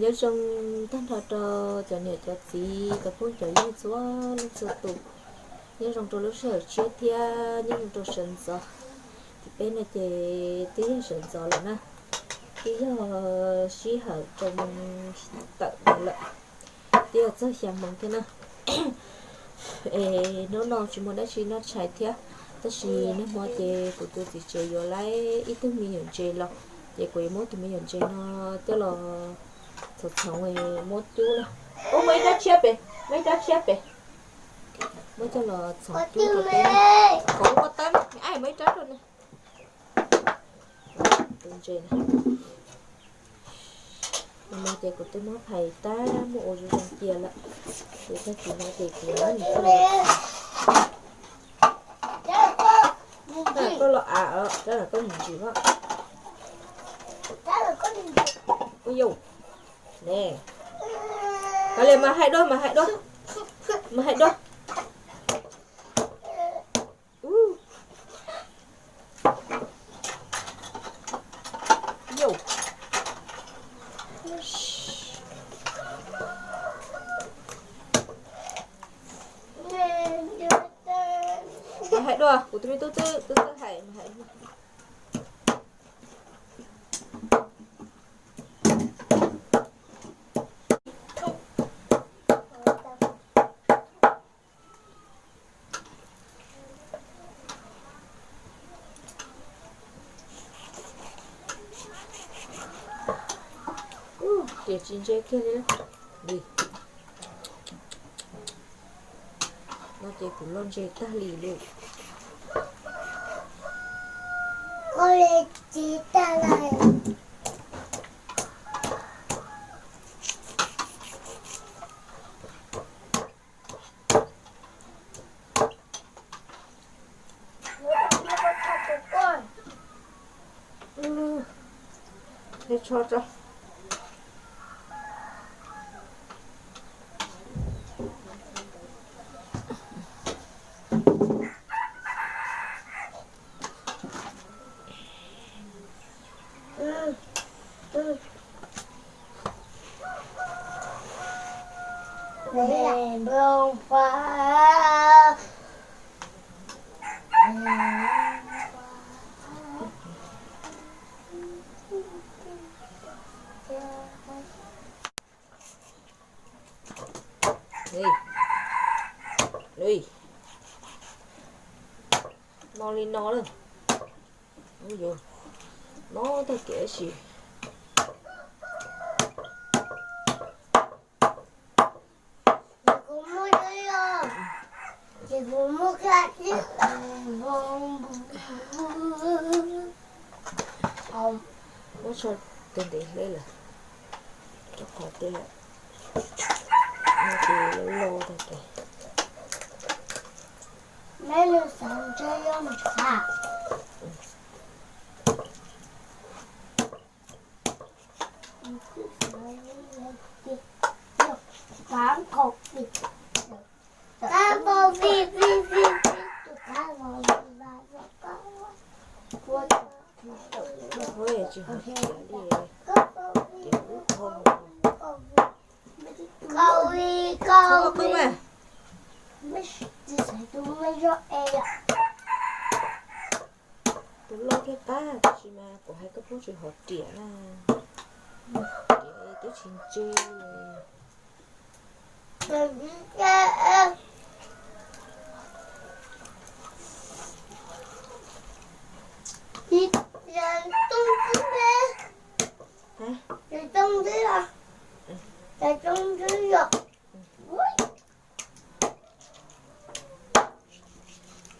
Nyob zoo tag nrho rau cov niam cov txiv cov phooj cov ywg txhua leej txhua tus. Nyob zoo rau lub sij hawm tshiab thiab nyob zoo rau sawv ntxov. Tim peb no ces twb yog sawv ntxov lawm na, twb yog sij hawm rau moos tawm ntawd lawm, twb yog txog xya moos thiab na. Es hnub no tsis muaj dab tsi noj tshais thiab, tab sis nag hmo ces kuv tus txiv tsev yuav lawm ib tug me nyuam ntses los, ces kuv yuav muab tus me nyuam ntses no coj los txhoov txhoov muab cub na. Ub, muaj ib rab tshiab pem, muaj ib rab tshiab pem, muab coj los txhoov cub rau peb. Kuv muaj teeb, muaj ib rab rau nws. Tus ntses no ces kuv twb muab phais tag muab ua zoo zoo cia lawm, ces tag kis no ces kuv muab nws coj los, koj los av, rab los koj mus ntsis na. Ua yau, ne, kav liam mas hais dua, mas hais dua, mas hais dua. Yau, mas hais dua, kuv tus me tub twb, twb txawj hais, mas hais dua. Ub, riam tsis ntse kiag li. Li no ces kuv loj ntses tag li lawm. Koj li tsis tag lawm. Ej, tsho tso. No li no lawm. Ub, yuav no tag kev si. Muab tsho tes ntev hle lawm, rau qhov tias no ces loj loj tag kev. Neb nws xav ntshe yog nws xav. Tsis hov tiav li, tiav ub thoob. Txhob qwb mas. Tus loj thiab qab, tab sis mas kuv hais koj phooj ywg hov riam na, riam twb tsis ntse li.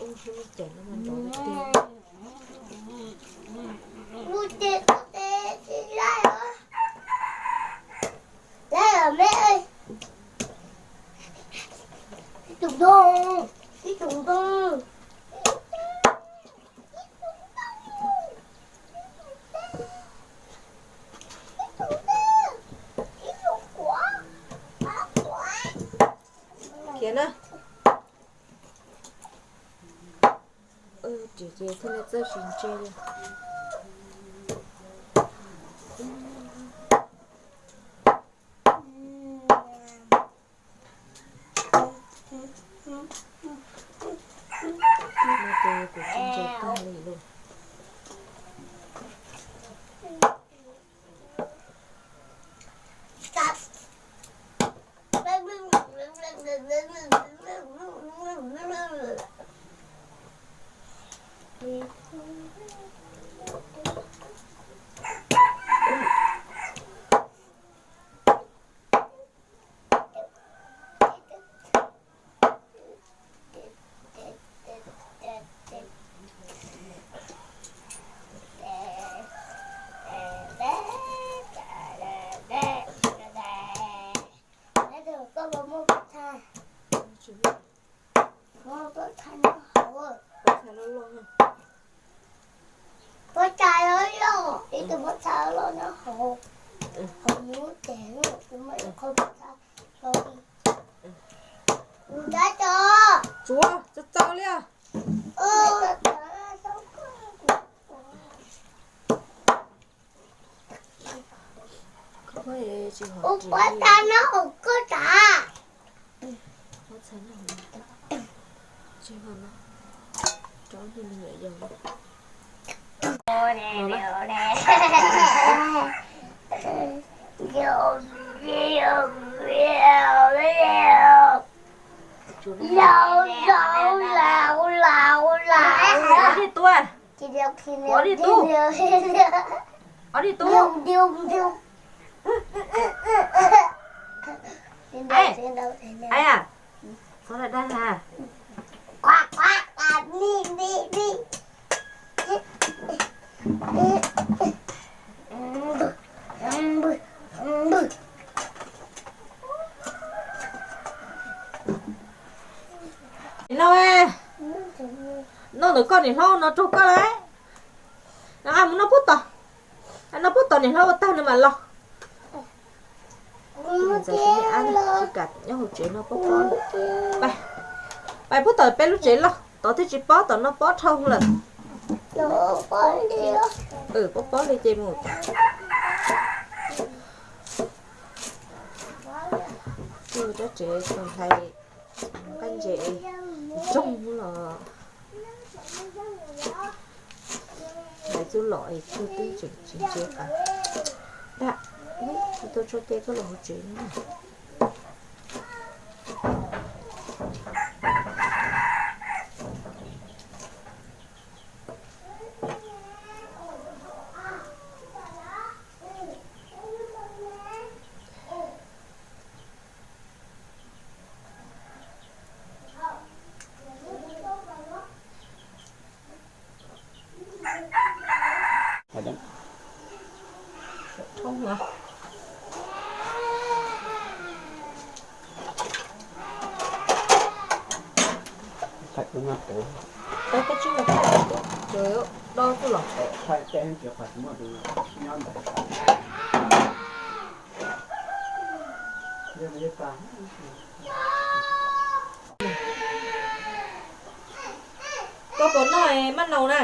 Ub, lub ceg no mas nrov tiag tiag. Lub ceg no tes tsis laij os. Laij os me. Ib tug ntoo, ib tug ntoo. Khiav na. Riam ces thiaj li txawj tsis ntse li. Kuv tsis ntse tag li lauj. Pob txha loj loj, ib tug pob txha loj nyob hauv, hauv lub tsev, tus muaj ib qho pob txha hauv. Tsuav txaus txaus li os. Ua pob txha no hauv koj tas. Laus, laus, laus, laus. Ua li tub. Ua li tub. Ua li tub. Ai, xov dag ha. No, no ntawm koj niam hlob no rau koj lawm. No, mus noj pub tos. Noj pub tos niam hlob ua tag nws mam los. Ntxawm tus me ab tsis kam nyob hauv tsev noj pob pob li. Pais, pais pub tom peb lub tsev loj, tod thiaj tsis pob, tom no pob dhau lawm. Pob pob li ces mus. Kuj rab tsev txaus hlais, qab ntses tsoog los. Hlais txuj lom es kuj twb tseem tsis ntse qab. Dab, kuv tuaj tso ke koj los hauv tsev no. Koj puas noj maj naus na?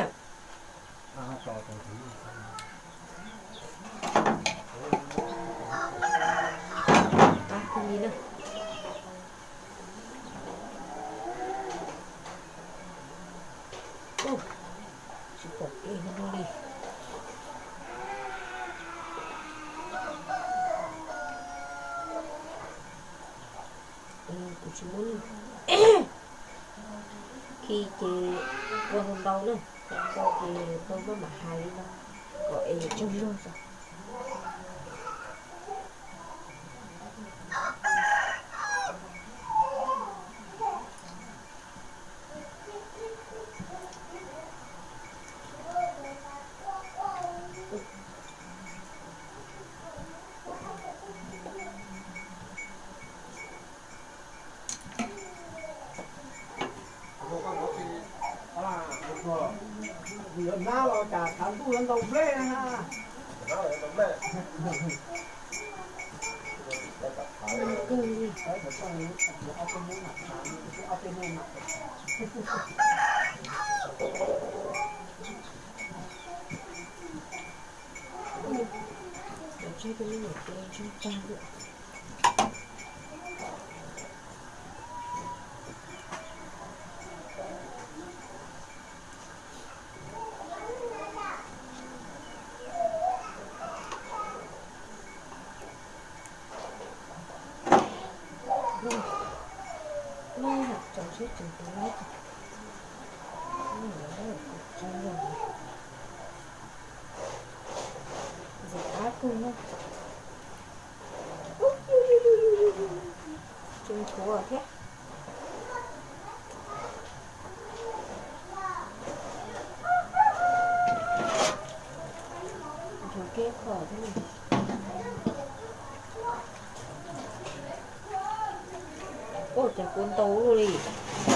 Tsis pom kev li. Kuv tsis muab lwj khi ces ua ntau ntau na, ntau ces tau maj mam hais li no kom es tsawg zog. Noj tso siab tsees tus laib. Ntxim qab kawg na. Tseem thuav thiab. Thuav kiag qhov thiab. Ua cas kua ntau luaj li,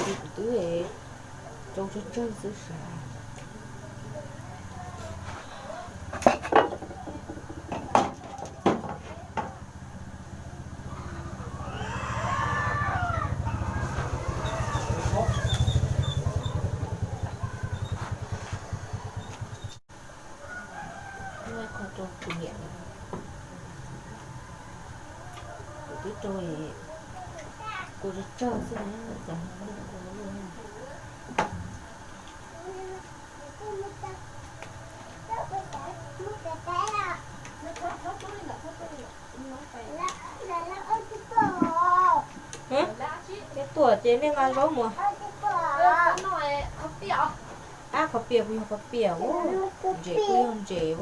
li kuv twb rau tsawg tsawg xwb sav. Muaj ib qho rau kuv niam, kuv twb rau kua tsawg tsawg xwb na, cas muaj kua luaj. Tuaj ces nej nqa zaub mus. Ab, qhov pias kuj yog qhov pias, ntses kuj yog ntses.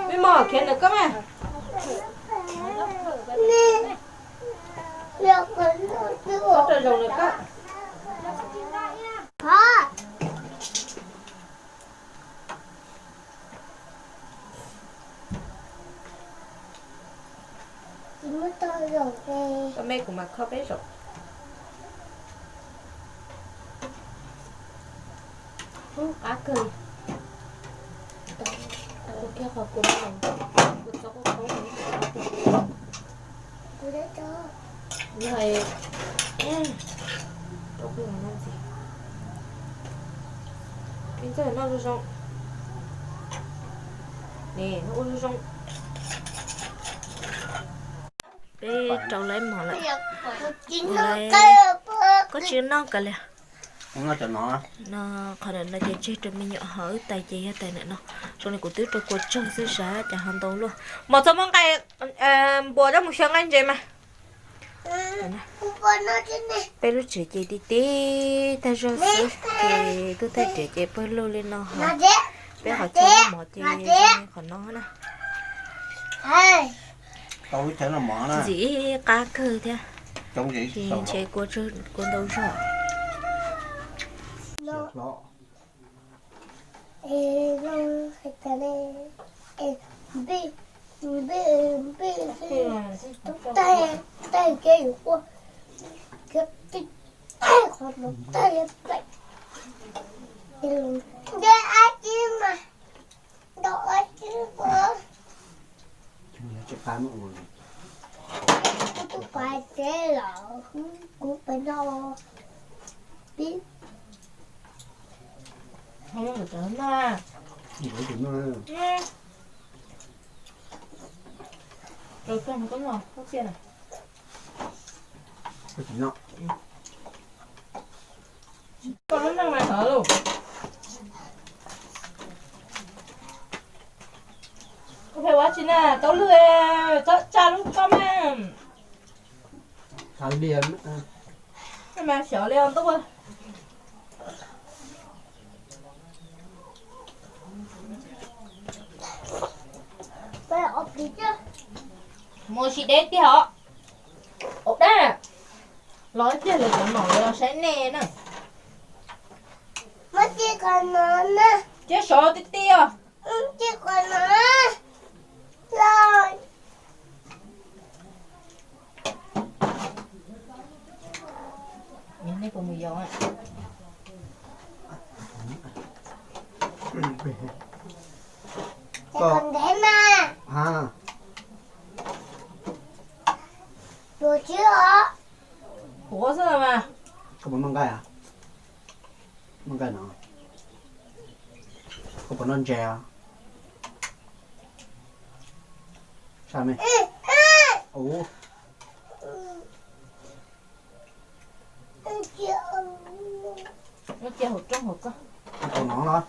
Me mom khiav ntawm koj mas. Koj rau zoo ntawm koj. Koj me kuv mam kho peb zaum. Ub, qab kawg. Ua kiag qhov kua no, kua txob qub qub. Yog rau peb ua no ntxiv. Peb ntxawg noj zoo zoo. Ne, noj ua zoo zoo. Peb rau lawv mov lawm. Koj tsis noj kiag li. No, qhov ntawm no ces tseg rau me nyuam hov, wb tais ces yog tais ntawm no. Zoo li kuv twb rau kua tsawg xwb sav, cas ho ntau luaj. Mos txog muab nqaij npua coj mus xyaw nqaij ntses mas. Peb lub tsev ces ti ti tag zog xwb, ces tuaj thaij riam ces pawg lug li no hov. Peb qhov chaw noj mov ces zoo li qhov no na. Ntxim qab kawg thiab. Ces ntshe kua ntau zog. Koj pheej ua tsi na, tau lwj, txhob tsa lub koj mas. Mas xyov li os ntuj. Mus sim deb tiag os. Ua dab, los ib pliag lawv cov nom lawv los saib nej na. Cia sov ti ti os. Nej puas mus yos? Koj ntev mas. Tus tsis os. Huav xwb mas. Koj puas noj nqaij? Noj nqaij no. Koj puas noj ntses? Sab me. Ua cia hauv rooj hauv koj. Hauv no los.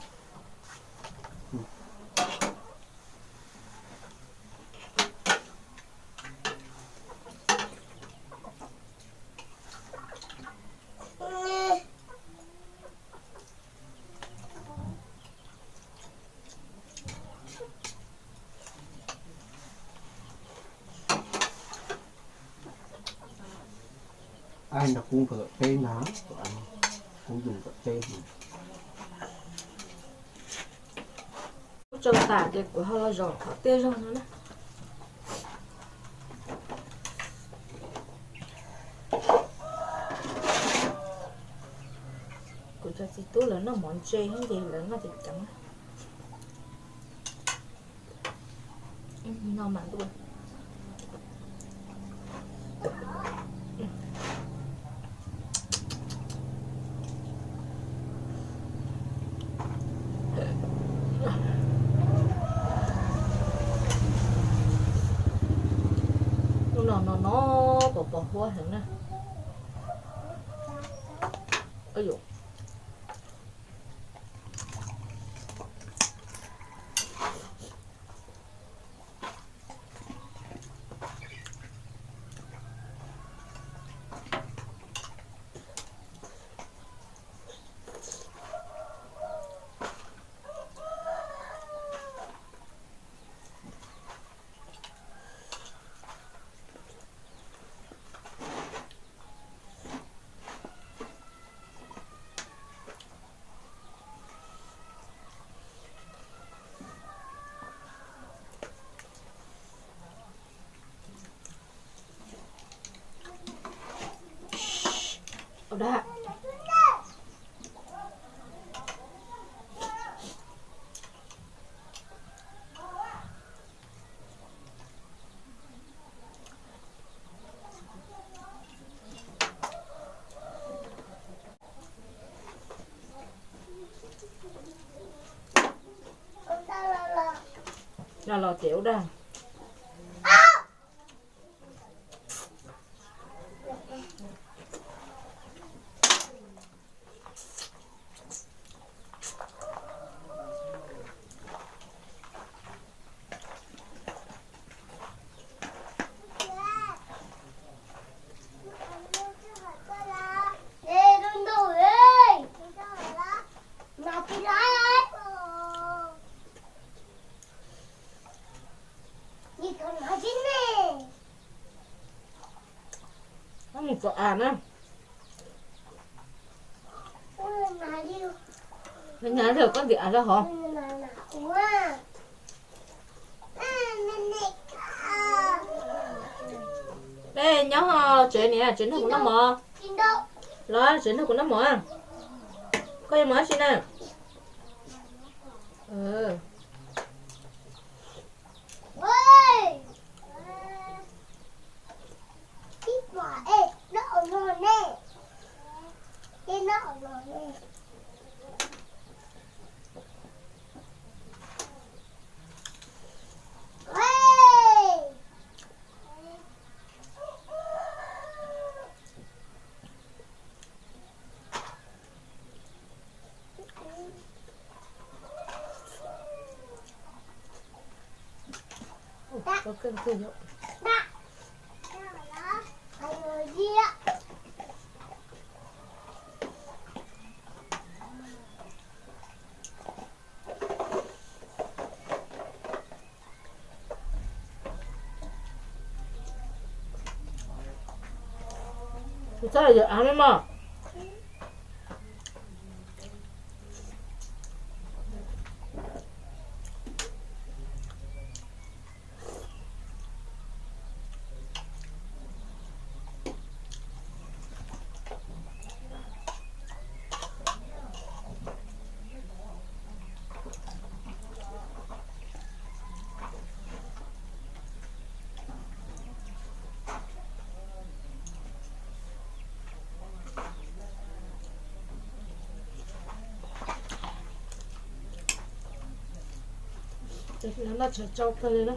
Nrog kub nkawd teb ntag, kub yus nkawd teb. Kub tsau tas ces kuv ho los zom qhov tiaj zog no na. Kuv cov txiv tub lawv noj mov ntse heev ces lawv noj ceev ceev. No mas ntuj. Hnub no no no pos pos huab heev na. Los los ces ua dag. Mus txog av na. Nyab li koj ntim av rau hov. Peb nyob tsev niam, tsev nrog kuv noj mov. Los tsev nrog kuv noj mov. Koj yuav mov dab tsi na? Kuv txhob yawm av me mog. Noj tshav tsau kawg li na.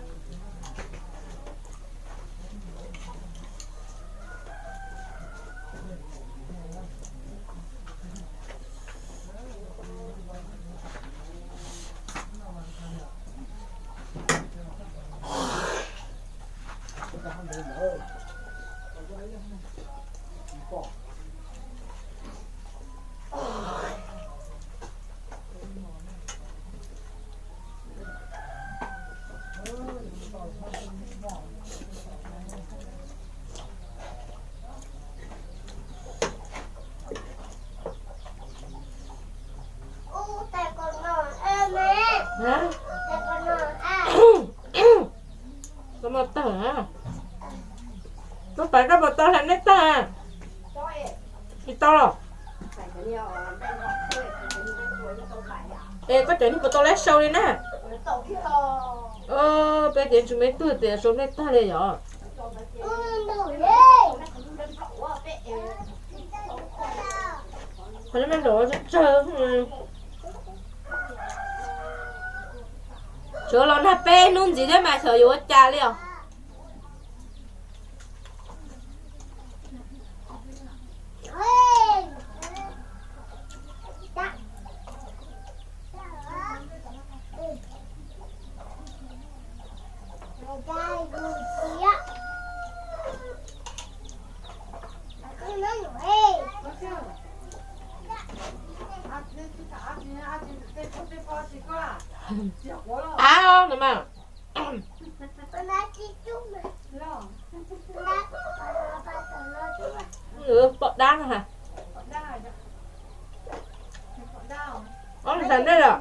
Tag, lub pais koj puas tau hlais nej tag? Tsis tau los? Es koj cov niag puas tau lab sau li na? Peb tias tsis me tug tias sau nej tag li yom. Qhov nej me nrov tsawg tsawg. Tsuav los nag peb hnub ntxiv thiab mas xyov yuav ua cas li os. Av no mas. Pom dab no ha. Ob, xav nej os.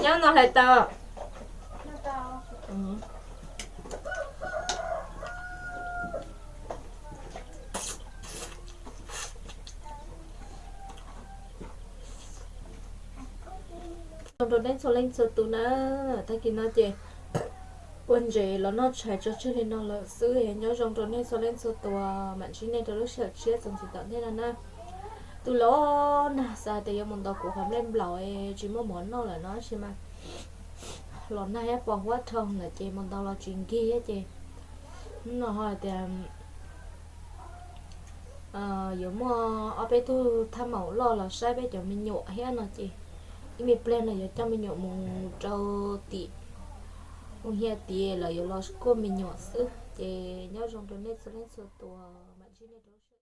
Nyob no hlais tau. Zoo rau nej txhua leej txhua tus na. Tag kis no ces ua ntses los noj tshais tso tseg li no lawm xwb. Nyob zoo rau nej txhua leej txhua tus, mam ntsib nej rau lub sij hawm tshiab txuas ntxiv tom ntej no na. Tus los nag xav tias yuav mus ntaus kuv qhov nplej nplaum tsis muaj mov noj lawm no tab sis mas los nag thiab pos huab dhau lawm ces mus ntaus los tsis nkig thiab ces hnub no ho hais tias yuav muaj ob peb tug thaj maum loj los saib peb cov me nyuam thiab no ces ib me pliag no yuav coj me nyuam mus rau tim ub hiab tid lawv yuav los kuaj me nyuam xwb. Ces nyob zoo rau nej txhua leej txhua tus, mam ntsib nej rau